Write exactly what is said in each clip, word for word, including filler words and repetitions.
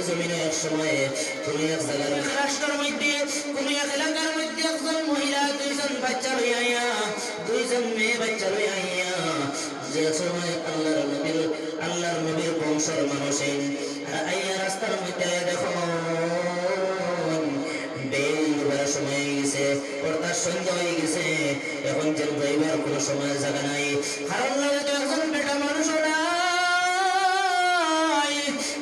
জমিনো এক সময়ে কোনো এক জাগার রাষ্ট্রর মধ্যে, কোনো এক এলাকার মধ্যে একজন মহিলা দুইজন বাচ্চা লইয়া আইয়া, দুইজন মেয়ে বাচ্চা লইয়া আইয়া, যে সময় আল্লাহর নবীর, আল্লাহর নবীর বংশর মানুষ আইন, আর আইয়া রাস্তার মধ্যে আইয়া দেখইন বেইল ডুবার সময় অইগেছে, অর্থাৎ সন্ধ্যা অইগেছে। এখন যেন রইবার কোনো সময় জাগা নাই, কারণ লাগে তো একজন বেটা মানুষও নাই,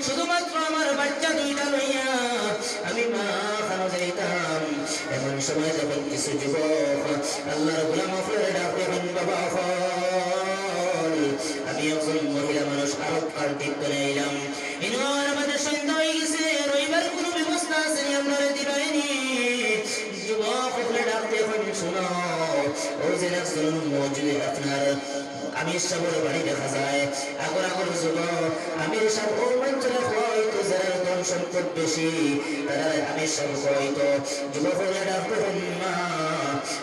শুধুমাত্র আমার বাচ্চা দুইটা লইয়া আমি মা খানো যাইতাম। এমন সময় যখন কিছু যুবক আল্লাহর গোলাম অকলরে ডাক দিয়া কইন, "বাবা অকল, আমি একজন মহিলা মানুষ আরব কান্ট্রি থনে আইলাম, ইনো আমার মাঝে সন্ধ্যা অইগেছে, রইবার কোনো ব্যবস্থা আছে নি, আপনারা দিবায়নি?" যুবক অকলে ডাক দিয়া কইন, "শুনো, অউ যে একজন মজুরি আপনার আমির সাবর বাড়ি দেখা যায়, আগর আগর যুগ আমির সাব অউ মানষরে কওয়া অইতো যারার ধন সম্পদ বেশি, তারারে আমির সাব কওয়া অইতো।" যুবক অকলে ডাক দিয়া কইন, "মা,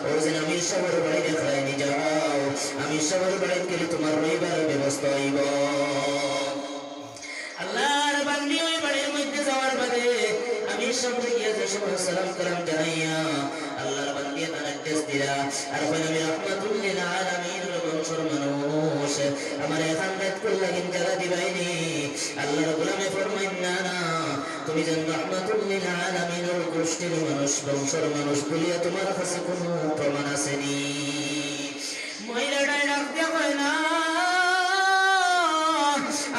অউ যে আমির সাবর বাড়ি দেখায় নি যাও, আমির সাবর বাড়িত গেলে তোমার রইবার ব্যবস্থা অইবো।" আল্লাহর বান্দি ওই বাড়ির মধ্যে যাওয়ার বাদে আমির সাবরে গিয়া যে সময় সালাম কালাম জানাইয়া আল্লাহর বান্দি তান address দিলা, আর কইন, "আমি রাহমাতুল লিল আলামিনর বংশর মানুষ, আমারে এখান রাইত কুন লাগিন জাগা দিবায়নি?" আল্লাহর গোলামে ফরমাইন, "না, না, তুমি যেন রাহমাতুল লিল আলামিনর গোষ্ঠীর মানুষ, বংশর মানুষ বলিয়া তোমার কাছে কোনো প্রমাণ আছে নি?" মহিলাটায় ডাক দিয়া কয়, "না,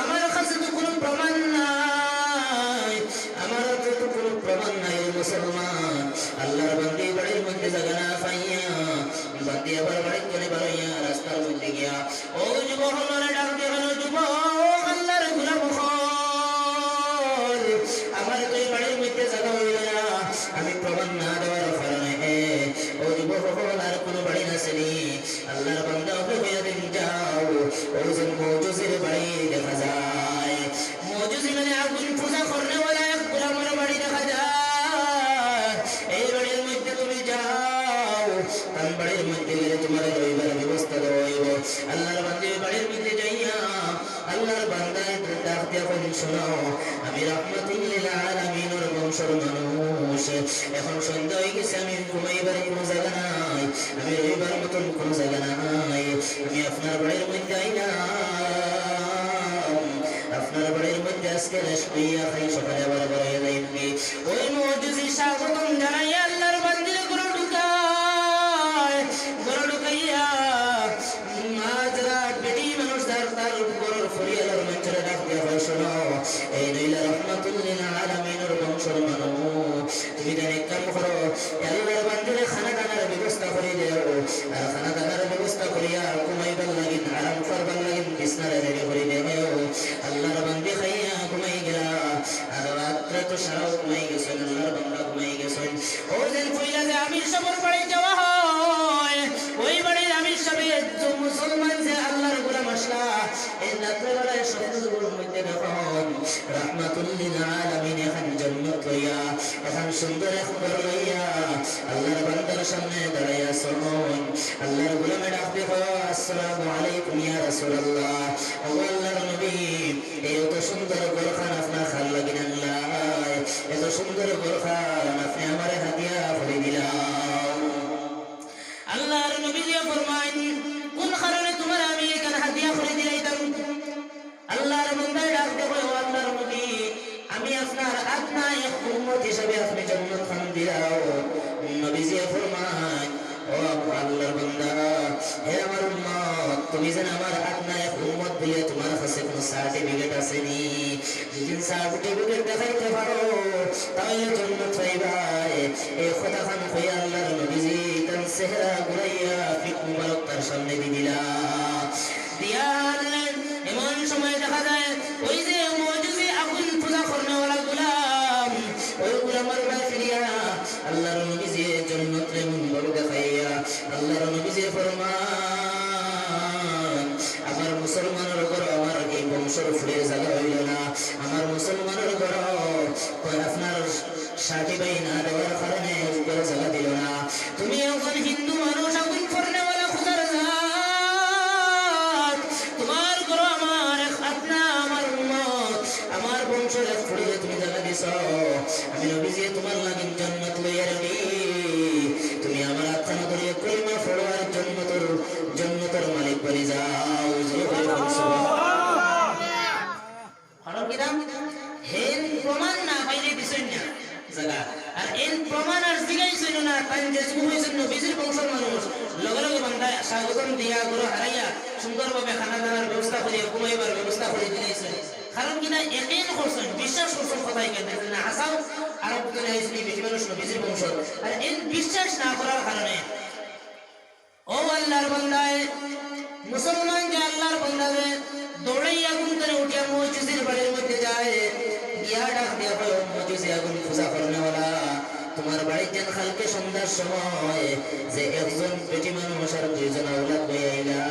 আমার কাছে তো কোনো প্রমাণ নাই, আমার কাছে তো কোনো প্রমাণ নাই।" মুসলমান, আল্লাহর বান্দি বাড়ির মধ্যে জাগা না পাইয়া, বান্দি আবার বাড়ির থনে বারইয়া রাস্তার মধ্যে গিয়া অউ যুবক অকলরে ডাক দিয়া কইন, "যুবক, আল্লাহর গোলাম অকল, আমার তো এই বাড়ির মধ্যে জাগা অইলো না, আমি প্রমাণ না দেওয়ার কারণে।" অউ যুবক অকল, আর কোনো বাড়ি আছে নি? আল্লাহর বান্দা অকলে কইয়া দিন, "যাও, অউ যে মজুজির বাড়ি দেখা যায়, মজুজি মানে আগুন পূজা করনেওয়ালা এক গোলামর বাড়ি দেখা যায়, এই বাড়ির মধ্যে তুমি যাও, তান বাড়ির মধ্যে গেলে তোমার রইবার ব্যবস্থা দেওয়া অইবো।" আল্লাহর বান্দা ওই বাড়ির মধ্যে যাইয়া আল্লাহর বান্দায় ডাক দিয়া কইন, "শুনো, আমি রাহমাতুল লিল আলামিনর বংশর মানুষ, এখন সন্ধ্যা অইগেছে, আমি ঘুমাইবার কোনো জাগা নাই, আমি রইবার মতন কোনো জাগা নাই, আমি আপনার বাড়ির মধ্যে আইলাম, আপনার বাড়ির মধ্যে আজকে রেস্ট লইয়া খাই, সকালে আবার বারইয়া যাইমুগি।" ওই মজুজি স্বাগতম জানাইয়া আল্লাহর বান্দিরে ঘরো ঢুকায়, ঘরো ঢুকাইয়া মা যারা বেটি মানুষ যার, তার ঘরর পরিয়ালর মানষরে ডাক দিয়া কয়, "শুনো, এইন অইলা রাহমাতুল লিল আলামিনর বংশর মানুষ, তুমি তাইন এক কাম করো, আল্লাহর বান্দিরে খানা দানার ব্যবস্থা করি দেও, আর খানা দানার ব্যবস্থা করিয়া ঘুমাইবার লাগিন, আরাম করবার লাগিন বিছনারে ready করি দেও।" আল্লাহর বান্দি খাইয়া ঘুমাই গেলা, আর রাত্রে তো সারাও ঘুমাই গেছইন, আল্লাহর বান্দা ঘুমাই গেছইন। অউ যে পয়লা যে আমির সাবর বাড়ি যাওয়া হয়, ওই বাড়ির আমির সাবে যে মুসলমান যে আল্লাহর গোলাম আছলা, এই রাত্রেবেলায় স্বপ্নর মধ্যে দেখইন, রাহমাতুল লিল আলামিন এখান জন্নত লইয়া, এখান সুন্দর এক ঘর লইয়া, আল্লাহর বান্দার সামনে দাঁড়াইয়া আছইন। আল্লাহর গোলামে ডাক দিয়া কয়, "আসসালামু আলাইকুম ইয়া রাসূলুল্লাহ।" ও আল্লাহর নবী, এই অত সুন্দর ঘরখান আপনে কার লাগিন আনলা? এত সুন্দর ঘরখান আপনে আমারে হাদিয়া করি দিলা। আল্লাহর নবীজিয়ে ফরমাইন, "কোন কারণে তোমারে আমি এখান হাদিয়া করি দিলাইতাম?" আল্লাহর বান্দায় ডাক দিয়া কয়, "ও আল্লাহর নবী, আমি আপনার আদনা এক উম্মত হিসাবে আপনে জন্নতখান দিলাও।" নবীজিয়ে ফরমাইন, "ও আল্লাহর বান্দা, হে আমার উম্মত, তুমি যেন আমার আদনা এক উম্মত বলিয়া তোমার কাছে কোনো certificate আছে নি? যদি certificate দেখাইতে পারো, তাইলে জন্নত পাইবায়।" এই কথাখান কইয়া আল্লাহর নবীজি তান চেহারা ঘুরাইয়া পিঠ মুবারক তার সামনে দি দিলা। দিয়া আনলেন। এমন সময় দেখা যায়, ওই যে মজুজি আগুন পূজা করনেওয়ালা গোলাম, ওই গোলামর বায় ফিরিয়া আল্লাহর নবীজিয়ে জন্নতরে মুনজর দেখাইয়া আল্লাহর নবীজিয়ে ফরমাইন, "আমার মুসলমানর ঘরো আমার এই বংশর ফুড়ির জাগা অইলো না, আমার মুসলমানর ঘরো আপনার সাথী ভাই না দেওয়ার কারণে ঘরো জাগা দিলো না। তুমি একজন হিন্দু মানুষ, আগুন পড়নেওয়ালা খুদার জাত, তোমার আমি নবীজি তুমার লাগি জান্নাত লইয়া রেডি। তুমি আমার আতখানো ধরিয়া কলিমা পড়ো আর জান্নাতর, জান্নাতর মালিক বনি যাও। জোরে করি বলুন, সুবহানাল্লাহ। কারণ কিতা? হেন প্রমাণ না পাইলে দিছইন না জাগা। আর এন প্রমাণ আর জিগাইছইন না, তাইন যে সময় হইছইন নবীজির বংশর মানুষ, লগে লগে বান্দায় স্বাগতম দিয়া, ঘরো হারাইয়া, সুন্দরভাবে খানা দানার ব্যবস্থা করিয়া, ঘুমাইবার ব্যবস্থা করিয়া দিলাইছইন। কারণ কিতা? একিন করছইন, বিশ্বাস করছইন কথায় কেন না হাসাও, আরব তো আইছইন বেটি মানুষ নবীজির বংশর। আর এন বিশ্বাস না করার কারণে ও আল্লাহর বান্দায়, মুসলমান যে আল্লাহর বান্দা যে দৌড়াইয়া ঘুম তনে উঠিয়া মসজিদের বাড়ির মধ্যে যায়, গিয়া ডাক দিয়া কয়, "ও মসজিদে আগুন পূজা করনেওয়ালা, তুমার বাড়িত যেন কালকে সন্ধ্যার সময় যে একজন বেটি মানুষ আর দুইজন আওলাদ লইয়া আইলা,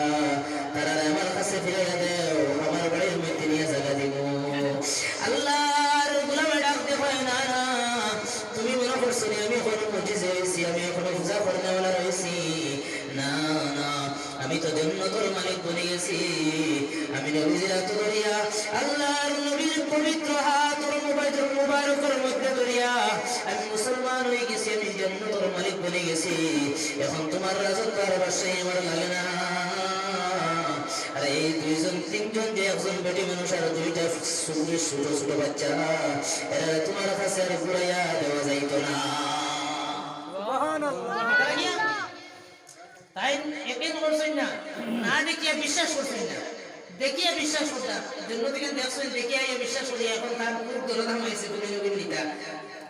তারারে আমার কাছে ফিরাইয়া দেও, আমার বাড়ির মধ্যে নিয়া জাগা দিমু।" আল্লাহর গোলামে ডাক দিয়া কয়, "না, না, তুমি মনে করছো নি আমি এখনো মসজিদে রইছি, আমি এখনো পূজা করনেওয়ালা রইছি?" না, না, আমি তো জন্নতর মালিক বনি গেছি। আমি নবীজির আতো ধরিয়া, আল্লাহর নবীর পবিত্র হাতর মুবারক, মুবারকর মধ্যে ধরিয়া আমি মুসলমান হয়ে গেছি, আমি জন্নতর মালিক বনি গেছি। এখন তুমার রাজত্ব আর বাদশাহী আমার লাগে না। আর এই দুইজন, তিনজন যে একজন বেটি মানুষ আর দুইটা ছোট, ছোট, ছোট বাচ্চা, এরা তুমার কাছে আর ঘুরাইয়া দেওয়া যাইতো না। তাইন একিন করছইন না, না দেখিয়া বিশ্বাস করছইন না, দেখিয়া বিশ্বাস করতা। জন্নতিকে দেখছইন, দেখিয়া আইয়া বিশ্বাস করি, এখন তার খুব দরদাম হয়েছে, তুমি নবীর নিতা।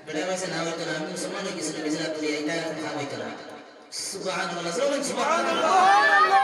বেটা কইছে, "না, হইতো না, আমি মুসলমান হয়ে গেছি, নবীজির আতো ধরিয়া, এটা এখন কাম হইতো না।" সুবহানাল্লাহ, জোরে বলেন, সুবহানাল্লাহ।